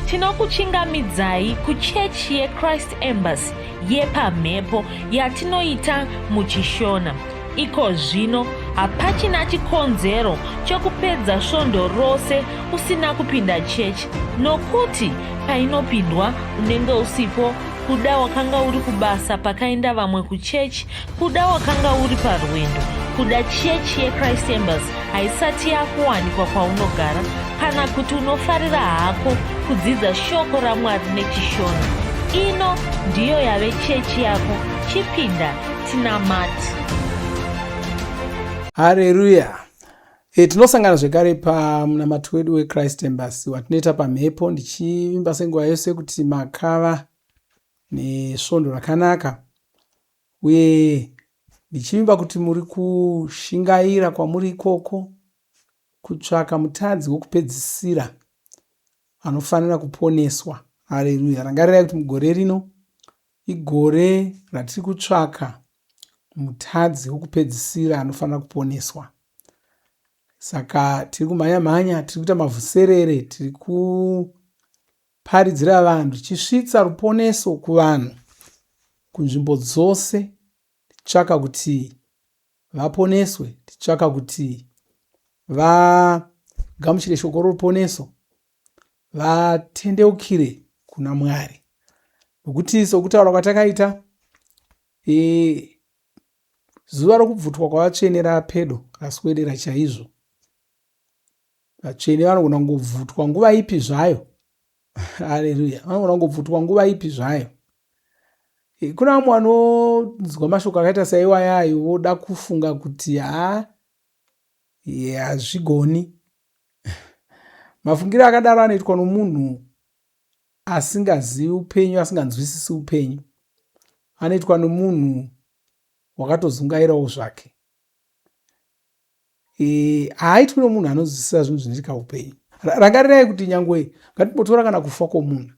Tinokuchingamidzai kuchechi yeChrist Embassy yepamhepo yatinoita muchiShona. Iko zvino hapachina chikonzero chekupedza svondo rose usina kupinda chechi nokuti painopindwa unenge usipo kuda wakanga uri kubasa pakaenda vamwe kuchechi kuda wakanga uri parwendo kuda chechi yechrist embassy haisati yakuwanikwa kwaunogara kana kuti unofarira hako kudzidza shoko ramwari nechishona ino ndiyo yave chechi yako chipinda tinamati hareruya e, tinosangana zvekare pamunamato wedu wechrist embassy watinoita pamhepo ndichivimba senguva yose kuti makava nesvondo rakanaka uye ndichivimba kuti muri kushingaira kwamuri ikoko kutsvaka mutadzi wokupedzisira anofanira kuponeswa hareruya rangarirai kuti mugore rino igore ratiri kutsvaka mutadzi wokupedzisira anofanira kuponeswa saka tiri kumhanya mhanya tiri kuita mavhuserere tiri kuparidzira vanhu tichisvitsa ruponeso kuvanhu kunzvimbo dzose tichitsvaka kuti vaponeswe tichitsvaka kuti vagamuchire shoko roruponeso vatendeukire kuna mwari nokuti sokutaura kwatakaita e, zuva rokubvutwa kwavatsvene rapedo raswedera chaizvo vatsvene vanogona kungobvutwa nguva ipi zvayo haleluya vanogona kungobvutwa nguva ipi zvayo e, kuna vamwe vanonzwa mashoko akaita saiwayayo voda kufunga kuti haa hazvigoni mafungiro akadaro anoitwa nomunhu asingazivi upenyu asinganzwisisi upenyu anoitwa nomunhu wakatozungairawo zvake e, haaitwi nomunhu anonzwisisa zvinhu zvinoitika upenyu rangarirai kuti nyangwe ngatimbotora kana kufa kwomunhu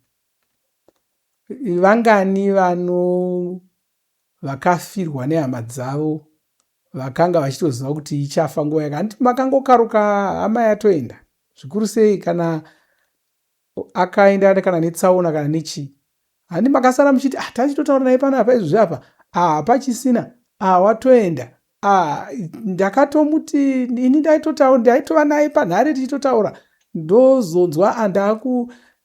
vangani vano vakafirwa nehama dzavo vakanga vachitoziva kuti ichafa nguva yaka handiti makangokaruka hama yatoenda zvikuru sei kana akaenda kana netsaona kana nechii handi makasara muchiti ah, tachitotaura naye panapa izvozvi apa ah, hapachisina ah, watoenda ah, ndakatomuti ini ndaitotaura ndaitova naye panhare tichitotaura ndozonzwa ah,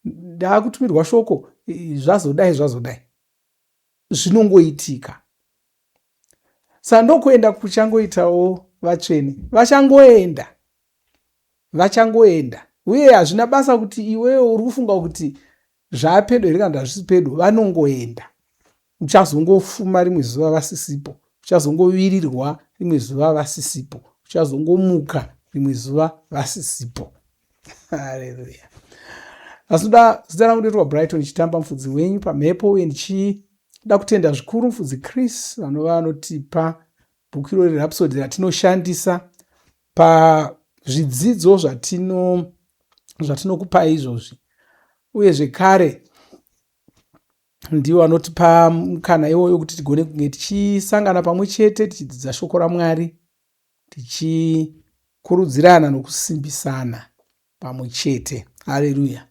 ndaakutumirwa shoko zvazodai zvazodai zvinongoitika sa ndokuenda kuchangoitawo vatsvene vachangoenda vachangoenda uye hazvina basa kuti iwewe uri kufunga kuti zvaapedo here kana hazvisi pedo vanongoenda uchazongofuma rimwe zuva vasisipo uchazongovirirwa rimwe zuva vasisipo uchazongomuka rimwe zuva vasisipo haleluya asi zita rangu ndoitwa brighton chitamba mufudzi wenyu pamhepo uye ndichida kutenda zvikuru mufudzi chris vanova vanotipa bhuku irori rhapsody ratinoshandisa pazvidzidzo zvatino zvatinokupai izvozvi uye zvekare ndivo vanotipa mukana iwoyo kuti tigone kunge tichisangana pamwe chete tichidzidza shoko ramwari tichikurudzirana nokusimbisana pamwe chete hareruya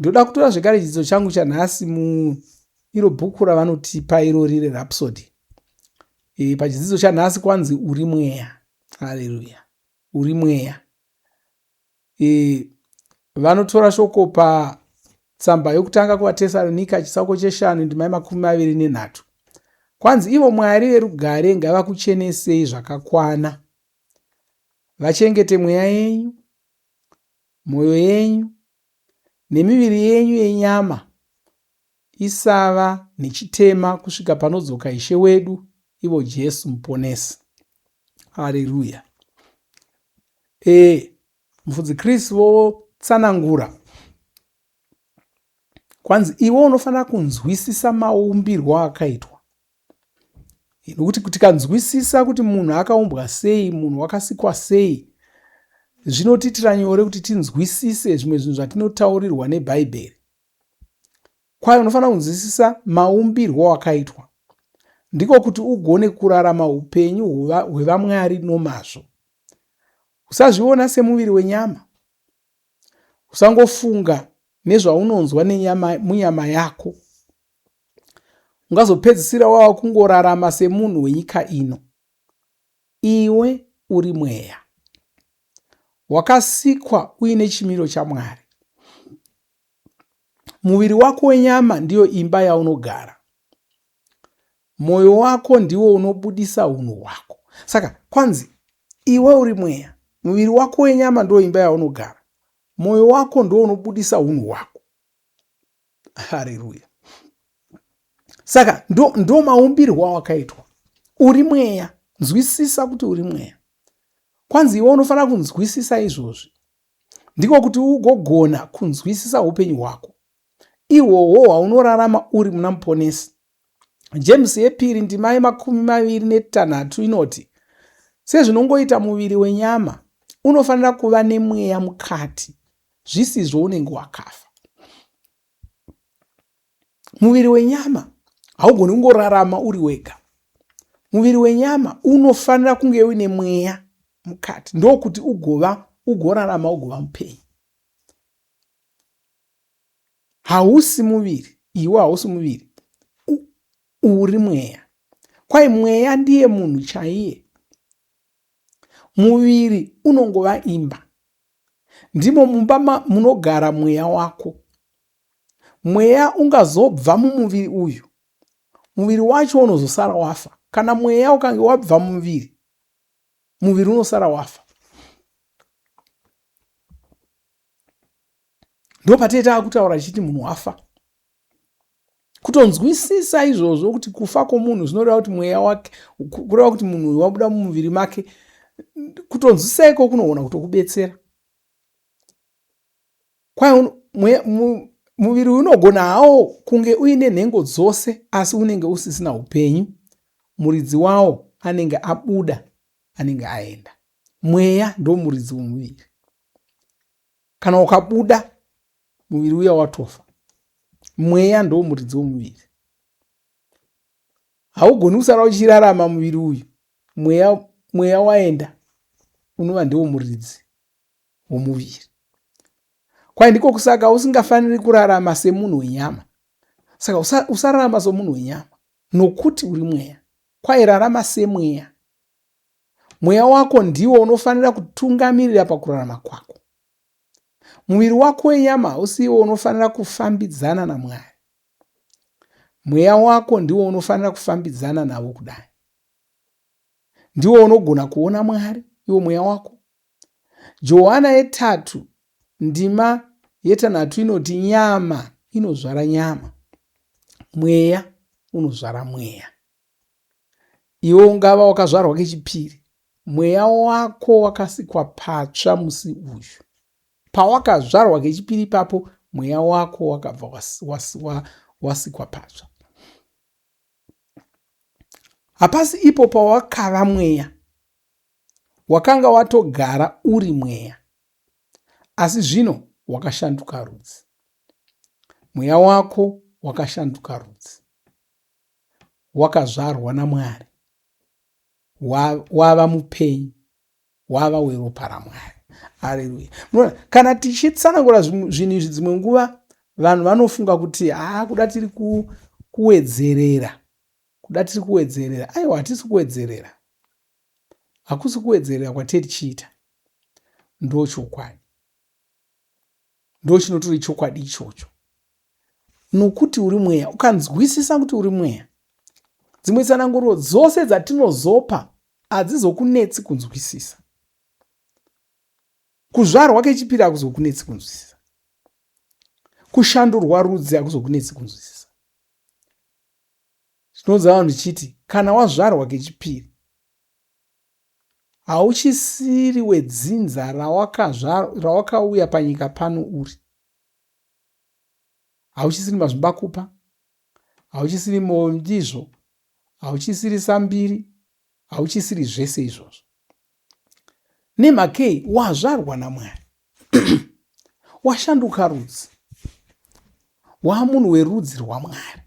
ndoda kutora zvekare chidzidzo changu chanhasi muiro bhuku ravanotipa irori rerhapsody e, pachidzidzo chanhasi kwanzi uri mweya hareruya uri mweya e, vanotora shoko patsamba yokutanga kuvatesaronika chitsauko cheshanu ndima yemakumi maviri nenhatu kwanzi ivo mwari verugare ngavakuchenesei zvakakwana vachengete mweya yenyu mwoyo yenyu nemiviri yenyu yenyama isava nechitema kusvika panodzoka Ishe wedu, ivo Jesu Muponesi. Hareruya. E, mufudzi Chris votsanangura kwanzi iwe unofanira kunzwisisa maumbirwo akaitwa nokuti tikanzwisisa kuti munhu akaumbwa sei munhu wakasikwa sei zvinotiitira nyore kuti tinzwisise zvimwe zvinhu zvatinotaurirwa nebhaibheri Kwayo unofanira kunzwisisa maumbirwo wakaitwa. Ndiko kuti ugone kurarama upenyu hwevamwari nomazvo. Usazviona semuviri wenyama. Usangofunga nezvaunonzwa nenyama, munyama yako. Ungazopedzisira wava kungorarama semunhu wenyika ino. Iwe uri mweya. Wakasikwa uine chimiro chaMwari. Muviri wako wenyama ndiyo imba yaunogara. Mwoyo wako ndiwo unobudisa unhu hwako. Saka kwanzi iwe uri mweya, muviri wako wenyama ndiwo imba yaunogara. Mwoyo wako ndiwo unobudisa unhu hwako. Hareruya. Saka ndo, ndo maumbirwo awakaitwa. Uri mweya, nzwisisa kuti uri mweya. Kwanzi iwe unofanira kunzwisisa izvozvi. Ndiko kuti ugogona kunzwisisa upenyu hwako ihwohwo hwaunorarama uri muna Muponesi. James yepiri ndima yemakumi maviri netanhatu inoti, Sezvinongoita muviri wenyama unofanira kuva nemweya mukati, zvisizvo unenge wakafa. Muviri wenyama haugoni kungorarama uri wega. Muviri wenyama unofanira kunge uine mweya mukati, ndokuti ugova ugorarama ugova mupenyu. Hausi muviri, iwe hausi muviri, uri mweya. Kwai mweya ndiye munhu chaiye. Muviri unongova imba. Ndimo mumba munogara mweya wako. Mweya ungazobva mumuviri uyu, muviri wacho unozosara wafa. Kana mweya ukange wabva mumuviri, muviri unosara wafa. Ndopatee taakutaura tichiti munhu wafa. Kutonzwisisa izvozvo kuti kufa kwomunhu zvinoreva kuti mweya wake, kureva kuti munhu uyu wabuda mumuviri make, kutonzwisisa iko kunogona kutokubetsera. Kwai muviri uyu unogona hawo kunge uine nhengo dzose asi unenge usisina upenyu. Muridzi wawo anenge abuda, anenge aenda. Mweya ndomuridzi womuviri. Kana ukabuda muviri uya watofa. Mweya ndo muridzi womuviri. Haugoni kusara uchirarama muviri uyu mweya, mweya waenda unova ndiwo muridzi womuviri. Kwai ndiko kusaka usingafaniri kurarama semunhu wenyama. Saka usararama usa somunhu wenyama nokuti uri mweya. Kwai rarama semweya. Mweya wako ndiwo unofanira kutungamirira pakurarama kwako. Muviri wako wenyama hausi iwo unofanira kufambidzana naMwari. Mweya wako ndiwo unofanira kufambidzana navo kudai. Ndiwo unogona kuona Mwari, iwo mweya wako. Johana yetatu ndima yetanhatu inoti nyama inozvara nyama, mweya unozvara mweya. Iwe ungava wakazvarwa kechipiri, mweya wako wakasikwa patsva musi uyu. Pawakazvarwa kechipiri ipapo, mweya wako wakabva wasikwa patsva. Hapasi ipo pawakava mweya, wakanga watogara uri mweya, asi zvino wakashanduka rudzi. Mweya wako wakashanduka rudzi. Wakazvarwa naMwari, wava mupenyu, wava weropa raMwari. Haleluya. Munoona, kana tichitsanangura zvinhu izvi dzimwe nguva vanhu vanofunga kuti haa kuda tiri kuwedzerera, kuda tiri kuwedzerera. Aiwa, hatisi kuwedzerera, hakusi kuwedzerera kwatiri tichiita, ndochokwadi. Ndochinotori chokwadi ichocho, nokuti uri mweya. Ukanzwisisa kuti uri mweya, dzimwe tsananguro dzose dzatinozopa hadzizokunetsi kunzwisisa. Kuzvarwa kechipiri hakuzokunetsi kunzwisisa. Kushandurwa rudzi hakuzokunetsi kunzwisisa. Tinoudza vanhu tichiti kana wazvarwa kechipiri Hauchisiri wedzinza rawakauya panyika pano uri. Hauchisiri mazvimbakupa, hauchisiri ndizvo, hauchisiri sambiri, hauchisiri zvese izvozvo. Nemhakei wazvarwa naMwari. Washanduka rudzi. Waamunhu werudzi rwaMwari.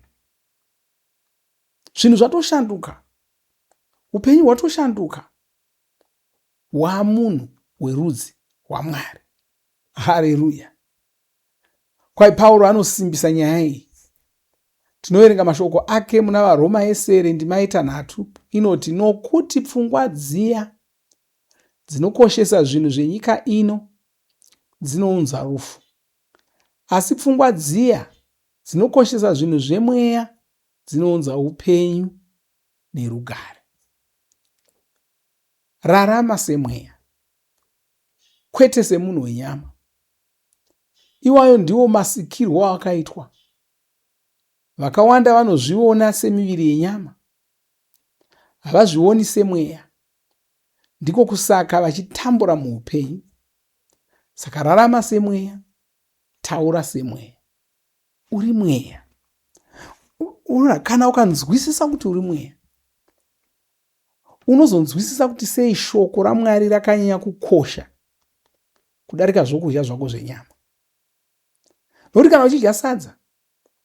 Zvinhu zvatoshanduka, upenyu hwatoshanduka, waamunhu werudzi rwaMwari. Hareruya! Kwai Pauro anosimbisa nyaya iyi. Tinoverenga mashoko ake muna vaRoma yesere ndima yetanhatu inoti, Nokuti pfungwa dziya dzinokoshesa zvinhu zvenyika ino dzinounza rufu, asi pfungwa dziya dzinokoshesa zvinhu zvemweya dzinounza upenyu nerugare. Rarama semweya, kwete semunhu wenyama. Iwayo ndiwo masikirwo awakaitwa. Vakawanda vanozviona semiviri yenyama, havazvioni semweya. Ndiko kusaka vachitambura muupenyu. Saka rarama semweya, taura semweya. Uri mweya. Kana ukanzwisisa kuti uri mweya, unozonzwisisa kuti sei shoko raMwari rakanyanya kukosha kudarika zvokudya zvako zvenyama. Nokuti kana uchidya sadza,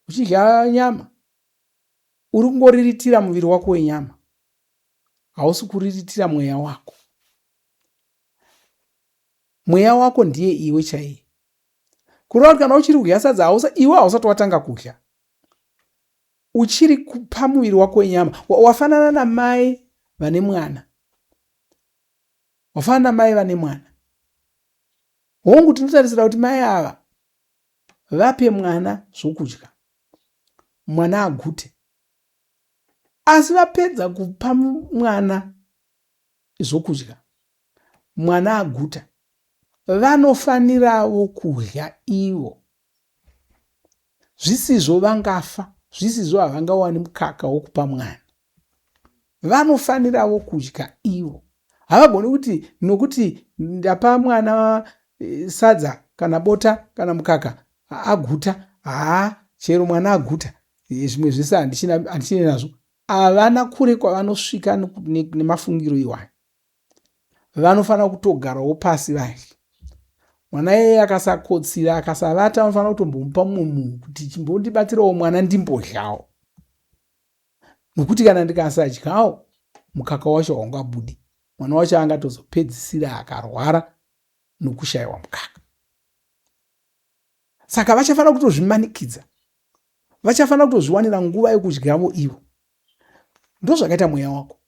uchidya nyama, uri kungoriritira muviri wako wenyama, hausi kuriritira mweya wako. Mweya wako ndiye iwe chaiye. Kureva kuti kana uchiri kudya sadza, iwe hausati watanga kudya. Uchiri kupa muviri wako wenyama. Wafanana namai vane mwana. Wafanana namai vane mwana. Hongu tinotarisira kuti mai ava vape mwana zvokudya, mwana agute. Asi vapedza kupa mwana zvokudya, mwana aguta, vanofanirawo kudya ivo. Zvisizvo vangafa, zvisizvo havangawani mukaka wokupa mwana. Vanofanirawo kudya ivo. Havagoni kuti nokuti ndapa mwana eh, sadza kana bota kana mukaka aguta, haa chero mwana aguta eh, zvimwe zvese handichine nazvo. Havana kure kwavanosvika nemafungiro iwayo. Vanofanira kutogarawo pasi vadye. Mwana iyeye akasakotsira akasavata vanofanira kutombomupa mumwe munhu kuti chimbondibatsirawo mwana ndimbodyawo. Nokuti kana ndikasadyawo mukaka wacho haungabudi. Mwana wacho angatozopedzisira akarwara nokushayiwa mukaka. Saka vachafanira kutozvimanikidza, vachafanira kutozviwanira nguva yekudyavo ivo. Ndozvakaita mweya wako.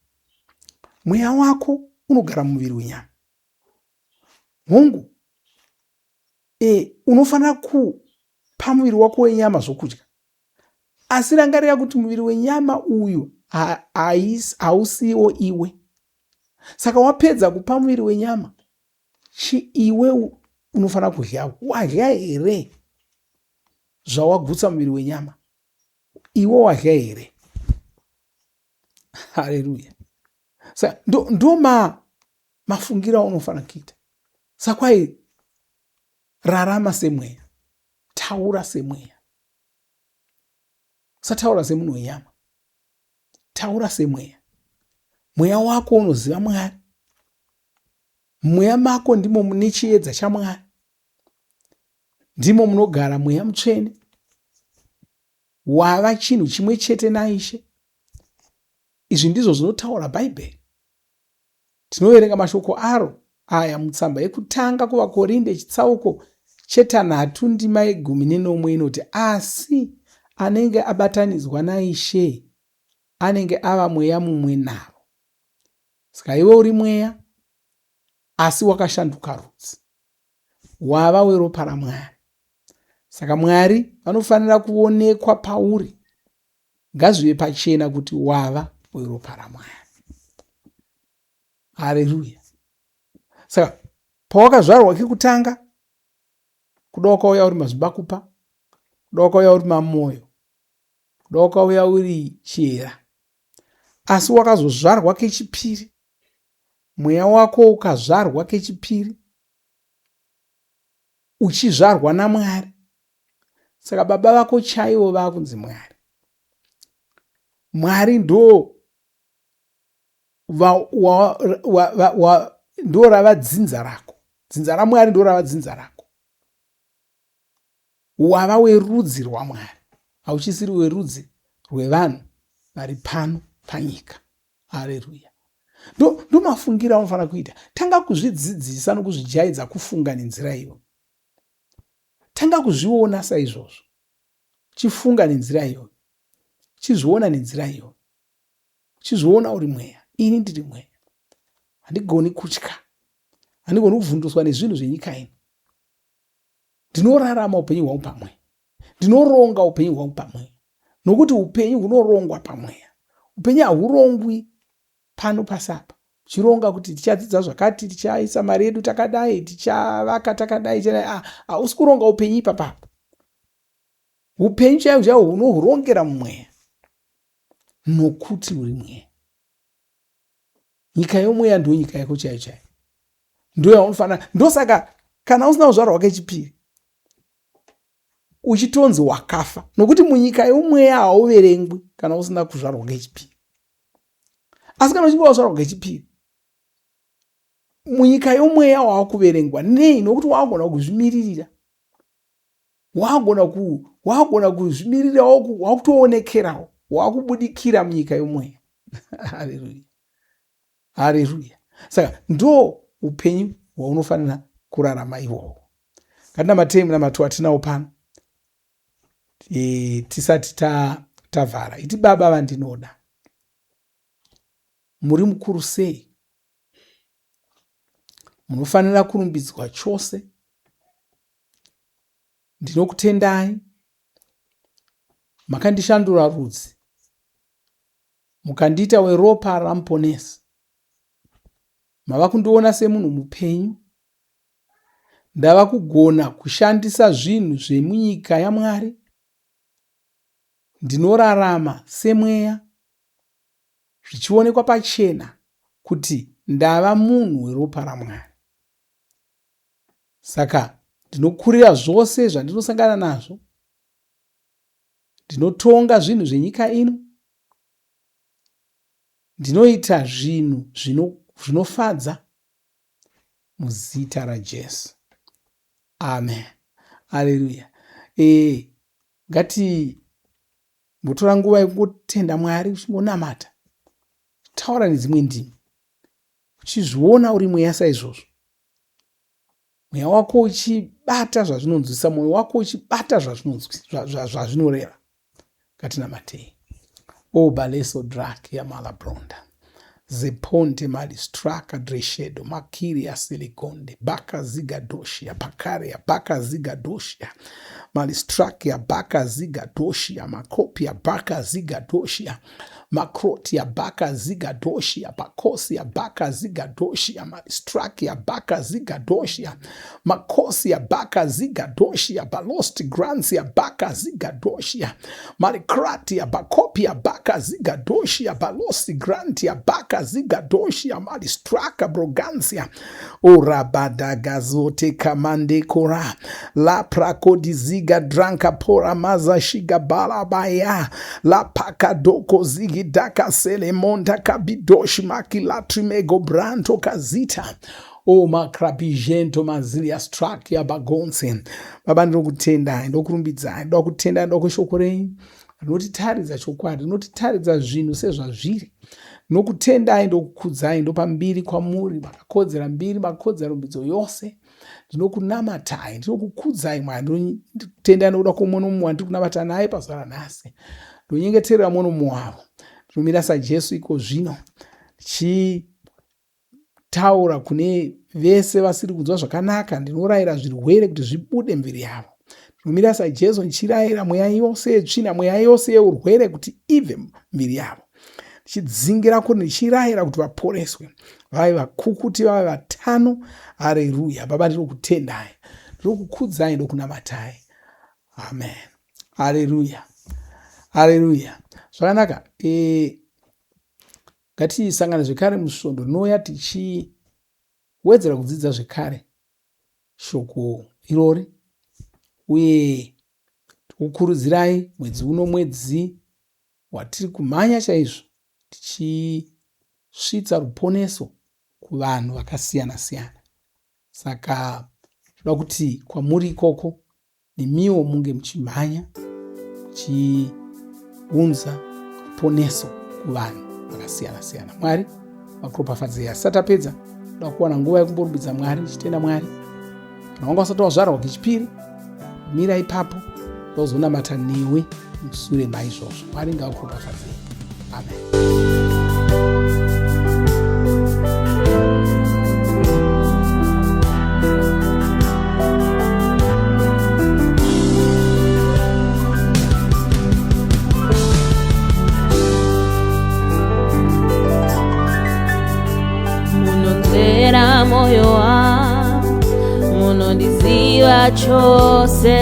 Mweya wako unogara mumuviri wenyama. Hongu, e, unofanira kupa muviri wako wenyama zvokudya, asi rangarira kuti muviri wenyama uyu hausiwo iwe. Saka wapedza kupa muviri wenyama, Chi iwe unofanira kudyawo. Wadya here zvawagutsa muviri wenyama? Iwe wadya here? Haleluya. Saka ndo, ndo ma, mafungiro aunofanira kuita. Saka kwai rarama semweya, taura semweya, usataura semunhu wenyama. Taura semweya. Mweya wako unoziva Mwari. Mumweya mako ndimo mune chiedza chaMwari. Ndimo munogara mweya mutsvene. Wava chinhu chimwe chete naIshe. Izvi ndizvo zvinotaura Bhaibheri. Tinoverenga mashoko aro aya mutsamba yekutanga kuvaKorinde chitsauko chetanhatu ndima yegumi nenomwe inoti, Asi anenge abatanidzwa naIshe anenge ava mweya mumwe navo. Saka iwe uri mweya, asi wakashanduka rudzi, wava weropa raMwari. Saka Mwari vanofanira kuonekwa pauri. Ngazvive pachena kuti wava weropa raMwari. Haleluya. Saka pawakazvarwa kekutanga, kuda wakauya uri mazvimbakupa, kuda wakauya uri mamoyo, kuda wakauya uri chiyera, asi wakazozvarwa kechipiri, mweya wako ukazvarwa kechipiri, uchizvarwa naMwari. Saka baba vako chaivo vakunzi Mwari. Mwari ndo ndo rava dzinza rako. Dzinza raMwari ndo rava dzinza rako. Wava werudzi rwaMwari, hauchisiri werudzi rwevanhu vari pano panyika. Hareruya! Ndomafungiro aunofanira kuita. Tanga kuzvidzidzisa nokuzvijaidza kufunga nenzira iyoyo. Tanga kuzviona saizvozvo. Chifunga nenzira iyoyo. Chizviona nenzira iyoyo. Chizviona uri mweya. Ini ndiri mweya. Handigoni kutya. Handigoni kuvhunduswa nezvinhu zvenyika ino. Ndinorarama upenyu hwangu pamweya. Ndinoronga upenyu hwangu pamweya. Nokuti upenyu hunorongwa pamweya. Upenyu hahurongwi pano pasi apa uchironga kuti tichadzidza zvakati tichaisa mari yedu takadai tichavaka takadai ah, hausi kuronga upenyu ipapapa upenyu chaiwo chaiwo hunohurongera mumweya nokuti uri mweya nyika yomweya ndo nyika yako chaiyo chaiyo ndo yaunofanira ndosaka kana usina kuzvarwa kechipiri uchitonzi wakafa nokuti munyika yomweya hauverengwi kana usina kuzvarwa kechipiri asi kana uchinge wazvarwa kechipiri munyika yomweya waakuverengwa nei nokuti waagona kuzvimiririra waagona ku waagona kuzvimirira wakutoonekerawo wakubudikira munyika yomweya haleluya Hareruya. Saka ndo upenyu hwaunofanira kurarama ihwohwo. Ngatinamatei munamato watinawo pano e, tisati tavhara. Iti baba vandinoda, muri mukuru sei, munofanira kurumbidzwa chose. Ndinokutendai, makandishandura rudzi Mukandiita weropa raMuponesi. Mava kundiona semunhu mupenyu. Ndava kugona kushandisa zvinhu zvemunyika yaMwari. Ndinorarama semweya. Zvichionekwa pachena kuti ndava munhu weropa raMwari. Saka ndinokurira zvose zvandinosangana nazvo. Ndinotonga zvinhu zvenyika ino. Ndinoita zvinhu zvinofadza muzita raJesu. Amen. Aleluya. E, ngati mbotora nguva yekungotenda Mwari uchingonamata. Taura nedzimwe ndimi. Uchizviona uri mweya saizvozvo. Mweya wako uchibata zvazvinonzwisa, mwoyo wako uchibata zvazvinoreva. Ngatinamatei. O baleso drak ya malabronda zeponte malistraka dreshedo makiri ya siligonde baka zigadoshia pakaria baka zigadoshia malistrakia baka zigadoshia makopia baka zigadoshia Makrotia baka ziga doshia bakosia baka ziga doshia malistrakia baka ziga doshia makosia baka ziga doshia balost gransia baka ziga doshia malikratia bakopia baka ziga doshia balosi grantia baka ziga doshia malistraka brogansia Urabadagazote kamande kora la prakodiziga dranka pora maza shiga balabaya la pakadoko zigidaka selemonta kabidoshi makilatrimego branto kazita o makrabijento mazilia strakia bagonse. Baba, ndinokutendai, ndokurumbidzai, ndoda kutendai, ndoda kweshoko renyu rinotitaridza chokwadi, rinotitaridza zvinhu sezvazviri. Ndinokutendai, ndokukudzai, ndopa mbiri kwamuri, makakodzera mbiri, makakodzera rumbidzo yose. Ndinokunamatai, ndinokukudzai Mwari, ndinotendai nokuda kwomumwe nomumwe wandiri kunamata naye pazuva ranhasi. Ndinonyengeterera mumwe nomumwe wavo. Ndinomira saJesu iko zvino ndichitaura kune vese vasiri kunzwa zvakanaka, ndinorayira zvirwere kuti zvibude muviri yavo. Ndinomira saJesu ndichirayira mweya yose yetsvina, mweya yose yeurwere kuti ibve muviri yavo. Ndichidzingira kuri ndichirayira kuti vaporeswe, vave vakukuti, vave vatano. Hareruya. Baba, ndinokutendai, ndinokukudzai, ndokunamatai. Amen. Hareruya. Hareruya. Zvakanaka. E, ngatisangane zvekare musvondo rinouya tichiwedzera kudzidza zvekare shoko irori uye tikukurudzirai mwedzi uno mwedzi watiri kumhanya chaizvo tichisvitsa ruponeso kuvanhu vakasiyana siyana saka toda kuti kwamuri ikoko nemiwo munge muchimhanya muchiunza ruponeso kuvanhu vakasiyana siyana. Mwari vakuropafadzei. Asi satapedza toda kuwana nguva yekumborumbidza Mwari tichitenda Mwari. Kana wanga usati wazvarwa kechipiri, Mira ipapo ndozonamata newe musure maizvozvo. Mwari ngavakuropafadzei. Amen. Munonzvera moyo wangu, munondiziva chose,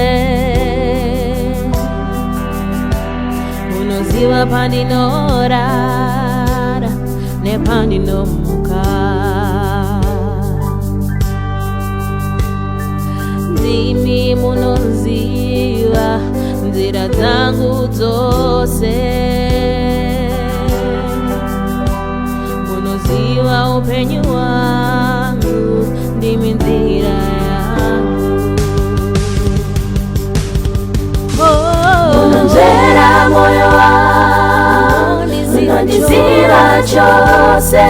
munoziva pandinorara nepandinomuka. Ndimi munoziva nzira dzangu dzose, munoziva upenyu hwangu, ndimi nzira yangu. Munonzvera moyo wangu, munondiziva chose,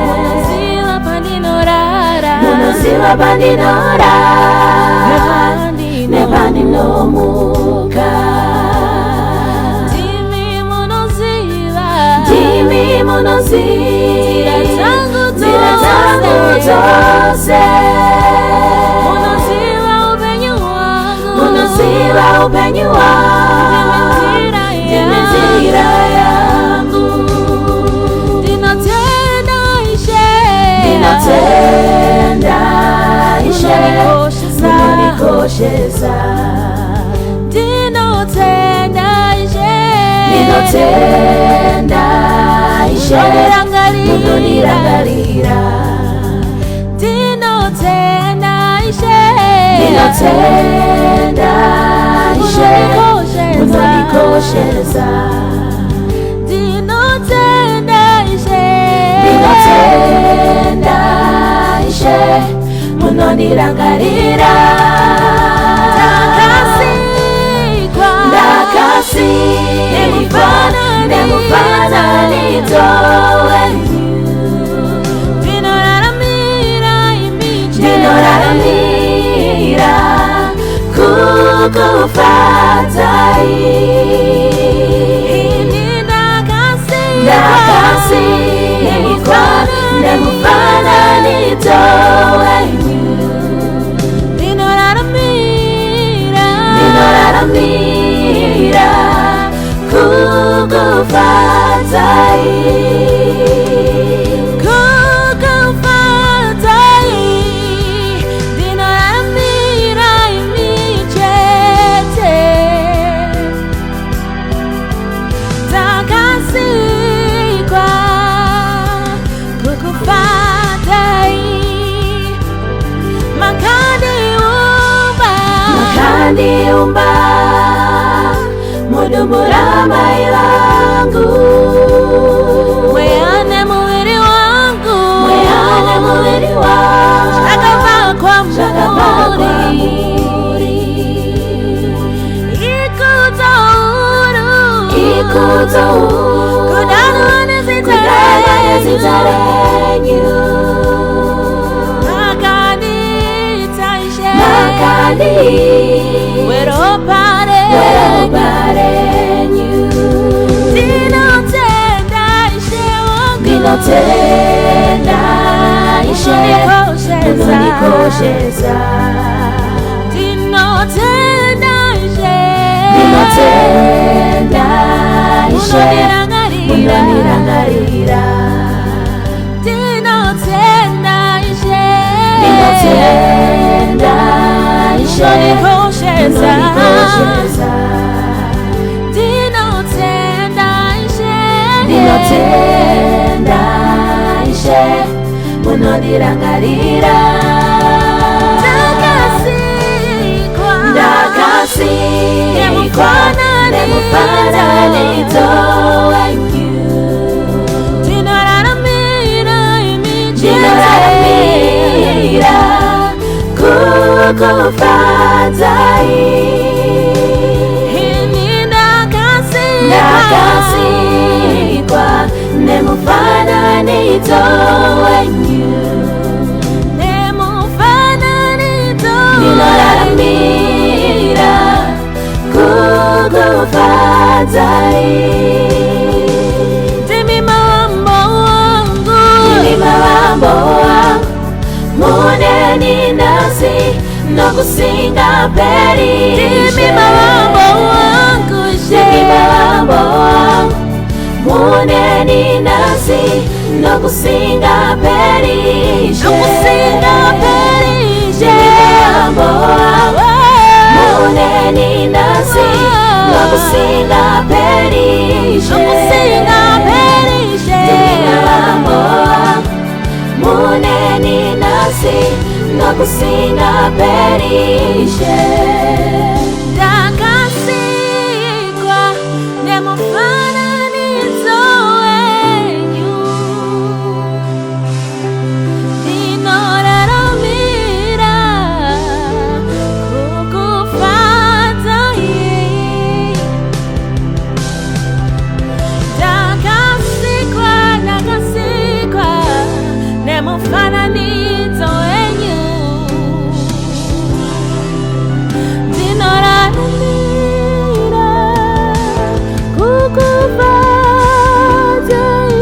munoziva pandinorara, munoziva pandinorara nepandinomuka. Ndimi munoziva ndimi munoziva nzira nzira dzangu dzangu dzose, dzose, munoziva upenyu hwangu, munoziva upenyu hwangu, ndimi ndimi nzira nzira yangu. Ndinotenda Ishe, Ndinotenda Ishe, munondikoshesa. Munondikoshesa. Ndinotenda Ishe, Ndinotenda Ishe, munondirangarira. Munondirangarira. Ndinotenda Ishe, Ndinotenda Ishe, munondikoshesa. Munondikoshesa. Ndinotenda Ishe, Ndinotenda Ishe, munondirangarira. Ndakasikwa Ndakasikwa nemufananidzo wenyu. Ndinoraramira imi chete. Ndinoraramira kukufadzai. Ini ndakasikwa Ndakasikwa nemufananidzo wenyu. Ndinoraramira Ndinoraramira kukufadzai. Kukufadzai. Ndinoraramira imi chete. Ndakasikwa kukufadzai. Makandiumba, Makandiumba mudumbu ramai vangu. Mweya nemuviri wangu Mweya nemuviri wangu zvakabva zvakabva kwamuri. Kwamuri. Ikudzo huru, Ikudzo huru kudanwa nezita kudanwa nezita renyu. Renyu. Makandiita Ishe Makandiita weropa renyu. Weropa renyu. Ndinotenda Ishe wangu, Ndinotenda Ishe, munondikoshesa. Munondikoshesa. Ndinotenda Ishe, Ndinotenda Ishe, munondirangarira. Munondirangarira. Ndinotenda Ishe, Ndinotenda Ishe, munondikoshesa. Munondikoshesa. Ndinotenda Ishe, Ndinotenda Ishe, munondirangarira. Ndakasikwa Ndakasikwa nemufananidzo wenyu. Ndinoraramira imi chete. Ndinoraramira kukufadzai. Ini ndakasikwa Ndakasikwa nemufananidzo wenyu. Nemufananidzo. Ndinoraramira. Nokusingaperi. Ndimi mavambo wangu, ndimi mavambo wangu. Muneni nasi nokusingaperi. Nokusingaperi. Ndimi mavambo wangu. Muneni nasi nokusingaperi. Nokusingaperi. Ndimi mavambo wangu. Muneni nasi nokusingaperi. Ndakasikwa nemufananidzo wenyu, ndinoraramira kukufadzai. Ndakasikwa, ndakasikwa nemufananidzo wenyu, ndinoraramira kukufadzai.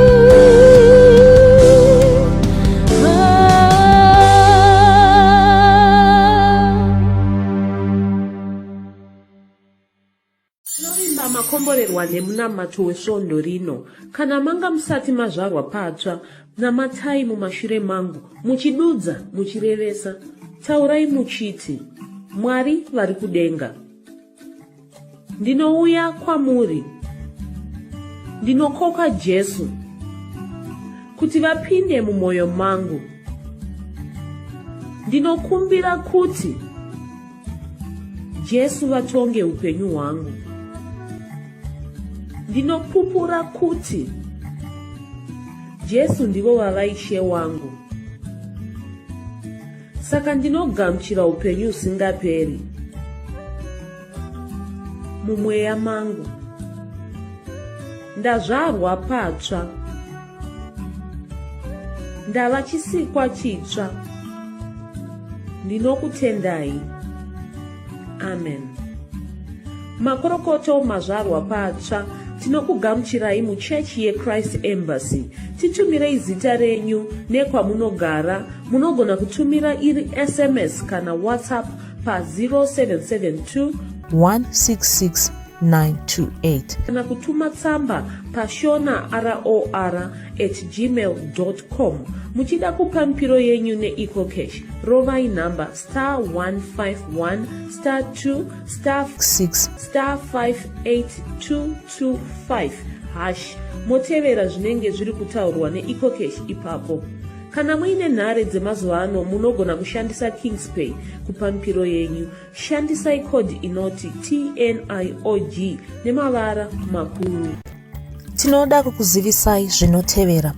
Tinovimba makomborerwa nemunamato wesvondo rino. Kana manga musati mazvarwa patsva, namatai mumashure mangu, muchidudza, muchirevesa. Taurai muchiti, Mwari vari kudenga. Ndinouya kwamuri. Ndinokoka Jesu kuti vapinde mumwoyo mangu. Ndinokumbira kuti Jesu vatonge upenyu hwangu. Ndinopupura kuti Jesu ndivo vava Ishe wangu. Saka ndinogamuchira upenyu husingaperi mumweya mangu. Ndazvarwa patsva. Ndava chisikwa chitsva. Ndinokutendai. Amen. Makorokoto mazvarwa patsva. Tinokugamuchirai muchechi yeChrist Embassy. Titumirei zita renyu nekwamunogara. Munogona kutumira iri SMS kana WhatsApp pa 0772 166 928. Kana kutuma tsamba pashona ror at gmail com. Muchida kupa mipiro yenyu neEcoCash, rovai nhamba star 151 star 2 star 6 star 58225 hash, motevera zvinenge zviri kutaurwa neEcoCash ipapo. Kana muine nhare dzemazuva ano, munogona kushandisa Kingspay kupa mipiro yenyu. Shandisai code inoti TNIOG nemavara makuru. Tinoda kukuzivisai zvinotevera.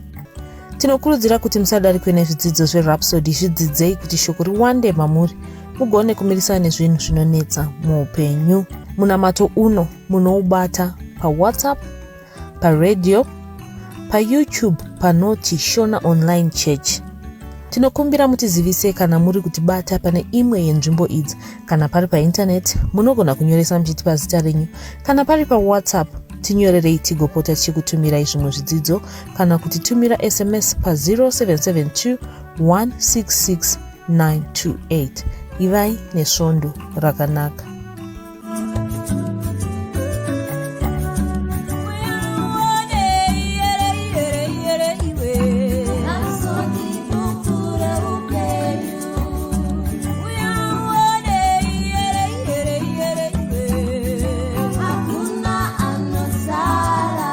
Tinokurudzira kuti musadarikwe nezvidzidzo zveRhapsody. Zvidzidzei kuti shoko riwande mamuri, mugone kumirisana nezvinhu zvinonetsa muupenyu. Munamato uno munoubata paWhatsApp, paradio, paYouTube panoti Shona Online Church. Tinokumbira mutizivise kana muri kutibata pane imwe yenzvimbo idzi. Kana pari paintaneti, munogona kunyoresa muchitipa zita renyu. Kana pari paWhatsApp, tinyorerei tigopota tichikutumirai zvimwe zvidzidzo, kana kutitumira SMS pa 0772 166 928. Ivai nesvondo rakanaka. Hakuna anosara.